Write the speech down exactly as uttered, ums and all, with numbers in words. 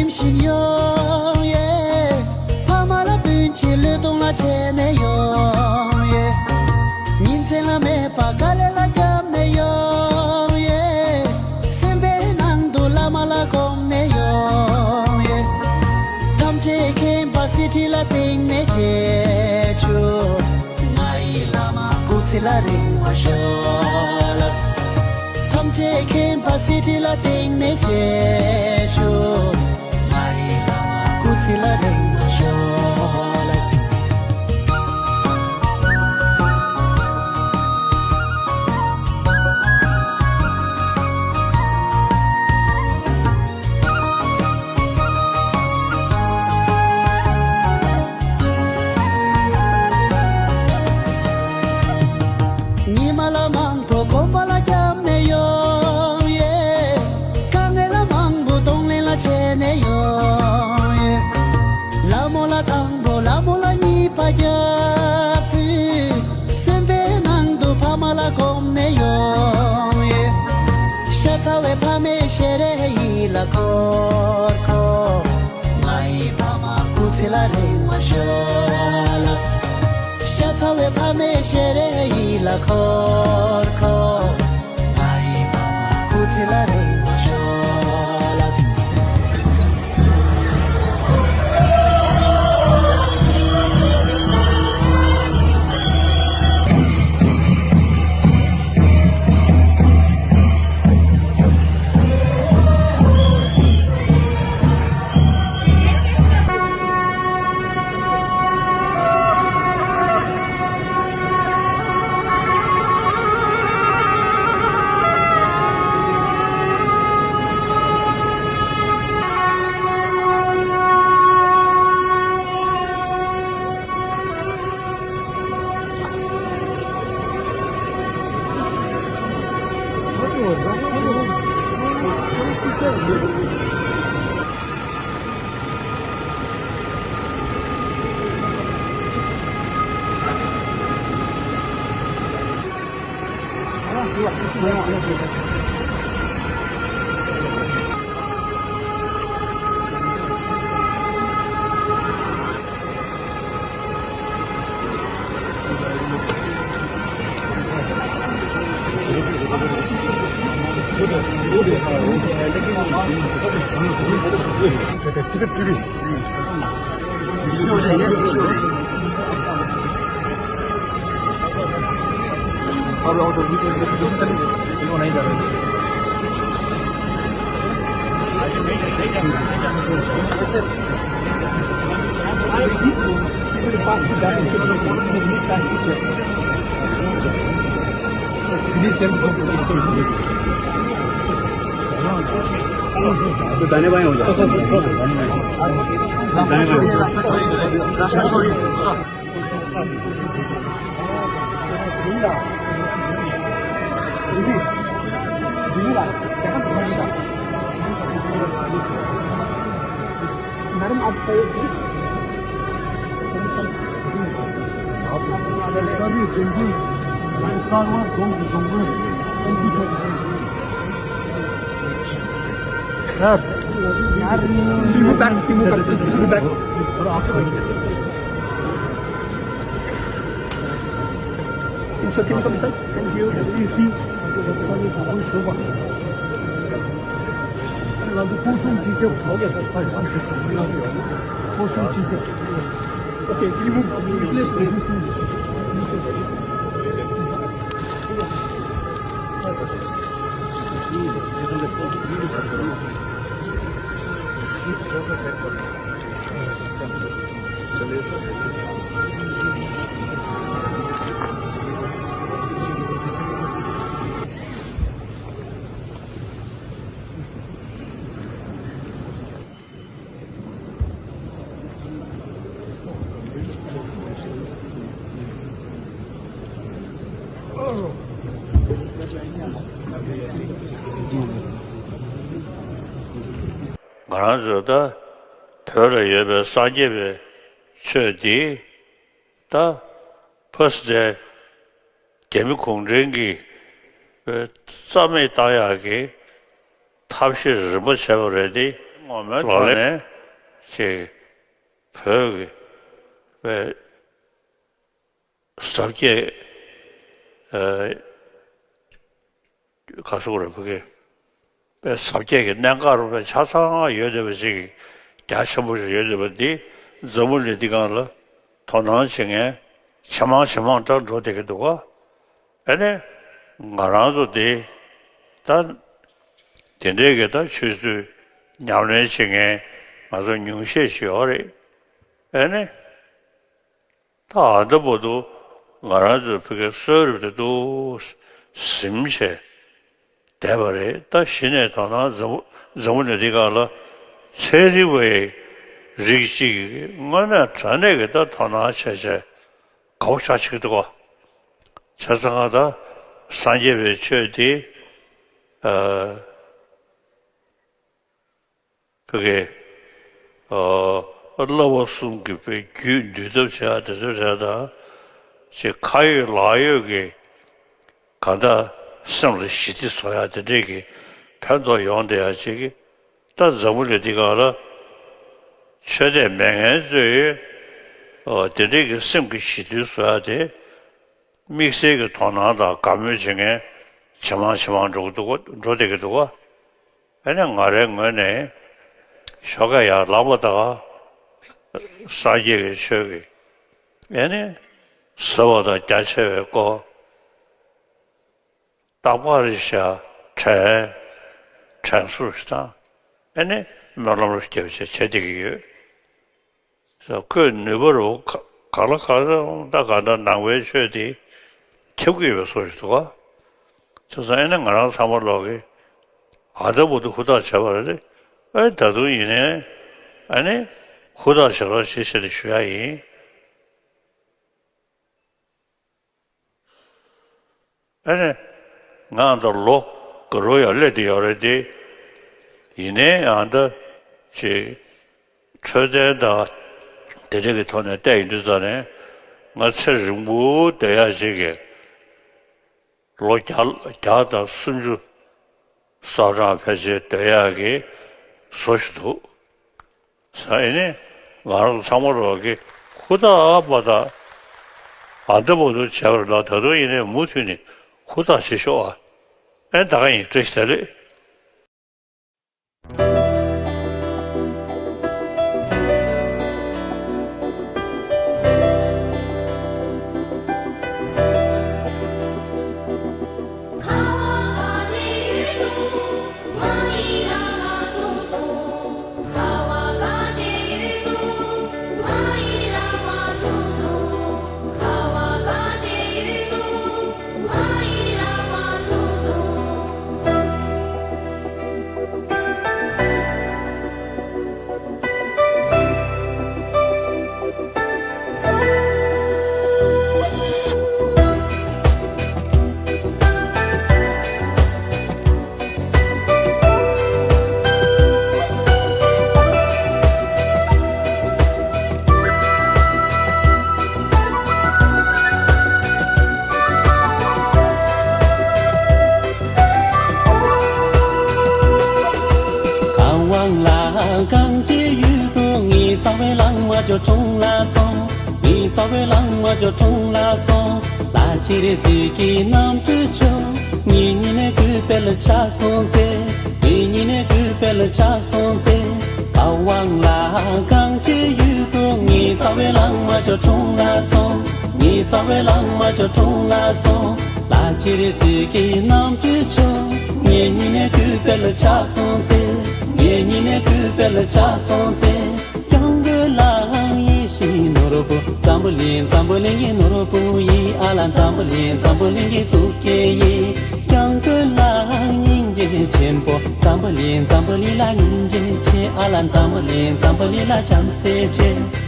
བཞིན་ཡོང་ཡེ། ཕ་མ་ལ་སྤུན་མཆེད་བློས་གཏོང་ལ་བྱས་ནས་ཡོང་ཡེ། ཉིན་མཚན་ལ་མེད་པ་དཀའ་ལས་ལ་བརྒྱབ་ནས་ཡོང་ཡེ། སེམས་པའི་ནང་དུ་བླ་མ་ལ་སྒོམ་ནས་ཡོང་ཡེ། ཐམས་ཅད་མཁྱེན་པ་གསེར་ཁྲི་ལ་བཏེགས་ནས་མཇལ་བྱུང་། ང་ཡི་བླ་མ་སྐུ་ཚེ་ལ་རིང་བ་ཤོག་ལགས། ཐམས་ཅད་མཁྱེན་པ་གསེར་ཁྲི་ལ་བཏེགས་ནས་མཇལ་ཞུ། ང་ཡི་བླ་མ་སྐུ་ཚེ་ལ་རིང་བ་ཤོག་ལགས། ཉི་མ་ལ་མང་པོ་གོམ་པ་ལ་བརྒྱབ་ནས་ཡོང་ཡེ། དཀའ་ངལ་ལ་མང་པོ་གདོང་ལེན་ལ་བྱས་ནས་ཡོང་ཡེ། ལ་མོ་ལ་དང་པོ་ལ་མོ་ལ་གཉིས་པ་རྒྱབ་དུས། སེམས་པའི་ནང་དུ་ཕ་མ་ལ་སྒོམ་ནས་ཡོང་ཡེ། ཤ་ཚ་བའི་ཕ་མའི་ཞལ་རས་ཡིད་ལ་འཁོར་འཁོར། ང་ཡི་ཕ་མ་སྐུ་ཚེ་ལ་རིང་བ་ཤོག་ལགས། ཤ་ཚ་བའི་ཕ་མའི་ཞལ་རས་ཡིད་ལ་འཁོར་འཁོར། ང་ཡི་ཕ་མ་སྐུ་ཚེ་ལ་རིང་བ་ཤོག་ལགས། Sir, can you move back? Can you move back? Please move back. Sir, can you come inside? Thank you. Please see. Okay, can you move? Please. ང་རང་ཚོ་ད་བོད་ལ་ཡོད་པའི་སངས་རྒྱས་པའི་ཆོས་འདི་ད། ཕ་སི་ཏེ་རྒྱ་མི་གུང་ཁྲན་གྱིས་རྩ་མེད་བཏང་ཡག་གི་ཐབས་ཤེས་རིམ་པ་བྱས་པ་རེད་དེ། ངོ་མའི་ཐོག་ནས་ཅིག་བོད་ཀྱི་པའི་ཟབ་རྒྱས། ཨ། ག་སོགས་རེད། བོད་ཀྱི་པའི་ཟབ་རྒྱས་ཀྱི་གནད་འགག་རུ་པའི་ཆ་ཚང་ཡོད་བསྡད་པ་ཞིག་རྒྱ་ཆེན་པོ་ཞིག་ཡོད་བསྡད་པ་འདི་འཛམ་བུ་གླིང་འདི་སྒང་ལ་དོ་སྣང་བྱེད་མཁན་ཇེ་མང་ཇེ་མང་དུ་འགྲོ་བསྡད་ཀྱི་འདུག་ག་ཨ་ནི་ང་རང་ཚོ་འདི་ད་དེ་འདྲའི་གི་ད་ཆོས་ཚུལ་ཉམས་ལེན་བྱེད་མཁན་ང་ཚོ་ཉུང་ཤས་ཤིག་ཡོད་རེད། ཨ་ནི། ད་ཨ་འདྲ་པོ་འདུག་ང་རང་ཚོའི་ཕ་གི་གསོལ་རས་དེ་འདུག་ཟིན་བྱས་བསྡད་པ་རེད། ད་གཞི་ནས་དོ་སྣང་འཛམ་བུ་འཛམ་བུ་གླིང་འདི་སྒང་ལ་ཚན་རིག་པའི་རིགས་གཅིག་གིས་དངོས་གནས་དྲང་གནས་ཀྱི་ད་དོ་སྣང་བྱས་བྱས་དགའ་པོ་ཆགས་བྱེད་ཀྱི་འདུག་ག་བྱས་ཙང་ད་སངས་རྒྱས་པའི་ཆོས་འདི། ཨ། བོད་ཀྱི། ཨ། བསླབ་པ་གསུམ་གྱི་པའི་རྒྱུད་འདུལ་ཐབས་བྱེད་ཡ་དེ་ཚོ་རེད། ད་ཅིག་ཁ་ཡོད་ལག་ཡོད་ཀྱི་གང་ལྟར་སེམས་ལ་ཞི་བདེ་བཟོ་ཡ་དེ་འདྲས་ཀྱི་ཕན་ཐོགས་ཡོང་བསྡད་ཡ་ཅིག་གི་ད་འཛམ་བུ་གླིང་འདི་སྒང་ལ་ཆོས་དད་མེད་མཁན་ཚོས། ཨ། དེ་འདྲས་ཀྱི་སེམས་ཀྱི་ཞི་དུལ་བཟོ་ཡ་དེ་དམིགས་བསལ་གྱི་དོ་སྣང་དང་དགའ་མོས་བྱེད་མཁན་ཇེ་མང་ཇེ་མང་འགྲོ་གི་འདུག་ག་འགྲོ་བསྡད་ཀྱི་འདུག་ག་ཨ་ནི་ང་རའི་ངོས་ནས་ཞོགས་ཀས་ཡར་ལངས་པ་དང་སངས་རྒྱས་ཀྱི་ཆོས་ཀྱི་ཨ་ནི་ཟབ་པ་དང་རྒྱ་ཆེ་བའི་སྐོར་རྟག་པར་ཞིག་དྲན་དྲན་གསོ་ཞིག་དང་ཨ་ནི་སྨོན་ལམ་རྒྱབ་བྱས་བྱེད་བསྡད་ཀྱི་ཡོད། ཁོས་ནུས་པ་རུ་ག་ག་ལ་ག་ལ་ད་ག་ད་ནང་པའི་ཆོས་དེ་ཁྱབ་ཀྱི་ཡོད་པའི་བཟོ་ཞིག་འདུག་ག་བྱས་ཙང་ཨ་ནི་ང་རང་ཚང་མ་ལོག་གི་ཨ་ད་བུ་དུ་ཧུར་ཐག་བྱས་པ་རེད། ཨེ་ད་དུང་ཡིན་ནའི་ཨ་ནི་ཧུར་ཐག་བྱེད་རོགས་བྱེད་ཞེས་ཞུ་ཡ་ཡིན། ཨ་ནི། ང་ད་ལོ་དགུ་རུ་ཡང་སླེབས་བསྡད་ཡོད་རེད་དེ། ཡིན་ནའི་ཨ་ད་ཅིག་འཕྲོད་བསྟེན་དང་དེ་འདྲ་གི་ཐོག་ནས་བལྟས་ཡོང་དུས་ཙ་ནས་ང་ཚེ་རིང་པོ་སྡོད་ཡག་ཅིག་གི་ལོ་བརྒྱ་བརྒྱ་དང་སུམ་ཅུ་སོ་གྲངས་ཕལ་ཆེར་སྡོད་ཡག་གི་བཟོ་ཞིག་འདུག་ས་ཨེ་ནས་ང་རང་ཚང་མ་རོགས་ཀྱི་ཧུར་ཐག་པ་དང་ཨ་འདྲ་པོ་འདུག་བྱས་པ་ལ་ད་དུང་ཡིན་ནའི་མུ་མཐུད་ནས་ཧུར་ཐག་བྱེད་ཤོག་ཨ། ཨེ་ད་ག་ཡིན། བཀྲ་ཤིས་བདེ་ལེགས། གང་དབང་ལ་གང་བྱེད་ཡུལ་དུ་ངའི་རྩ་བའི་བླ་མ་ཇོ་འབྲོང་ལ་སོང་། ངའི་རྩ་བའི་བླ་མ་ཇོ་འབྲོང་ལ་སོང་། ལྷ་ཁྱེད་རེ་ཟིག་གི་རྣམ་སྤྲུལ་ཆོས། ངེད་གཉིས་ནས་གུས་པས་ལ་ཕྱག་སོང་ཚེ། ངེད་གཉིས་ནས་གུས་པས་ལ་ཕྱག་སོང་ཚེ། གང་དབང་ལ་གང་བྱེད་ཡུལ་དུ་ངའི་རྩ་བའི་བླ་མ་ཇོ་འབྲོང་ལ་སོང་། ངའི་རྩ་བའི་བླ་མ་ཇོ་འབྲོང་ལ་སོང་། ལྷ་ཁྱེད་རེ་ཟིག་གི་རྣམ་སྤྲུལ་ཆོས། ངེད་གཉིས་ནས་གུས་པས་ལ་ཕྱག་སོང་ཚེ། ངེད་གཉིས་ནས་གུས་པས་ལ་ཕྱག་སོང་ཚེ། སྐྱབས་མགོན་ལགས་ཡིད་བཞིན་ནོར་བུ་འཛམ་བུ་གླིང་འཛམ་བུ་གླིང་གི་ནོར་བུ་ཡིན། ཨ་ལ་འཛམ་བུ་གླིང་འཛམ་བུ་གླིང་གི་གཙུག་རྒྱན་ཡིན། སྐྱབས་མགོན་ལགས་སྙིང་རྗེ་ཆེན་པོ། འཛམ་བུ་གླིང་འཛམ་བུ་གླིང་ལ་སྙིང་རྗེ་ཆེ། ཨ་ལ་འཛམ་བུ་གླིང་འཛམ་བུ་གླིང་ལ་བྱམས་བརྩེ་ཆེ།